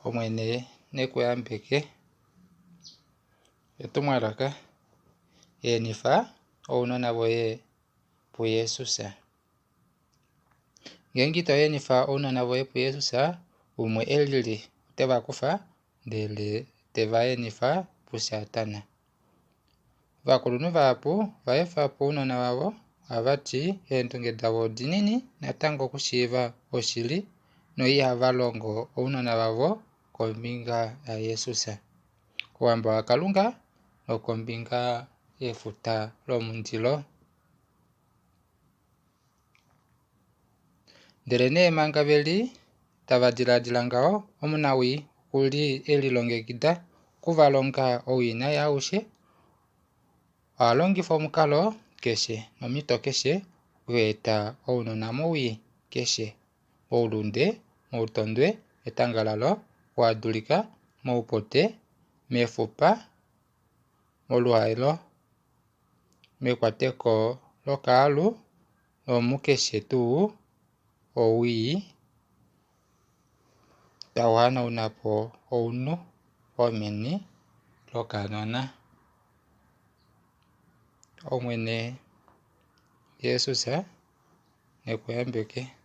Omwene ne ku yambeke. Etumwalaka, Ehenifa ounona voye puJesus. Ngeenge ito ehenifa ounona voye puJesus, umwe e lili ote va kufa ndele te va ehenifa puSatana. Ovakulunhu vahapu ova efa po ounona vavo ohava ti eendunge davo odinini natango okushiiva oshili noihava longo ounona vavo kombinga yaJesus, Ouhamba waKalunga nokombinga yefuta lomundilo. Ndelenee manga ve li tava diladila ngaho, omunawii oku li e lilongekida oku va longa owii aushe. Oha longifa omukalo keshe nomhito keshe okweeta ounona mowii keshe, moulunde, moutondwe, metangalalo, okuhadulika, moupote, mefupa, moluhaelo, mekwateko lokaalu nomukeshe tuu owii tau hanauna po ounhu womeni lokanona. Omwene Jesus ne ku yambeke.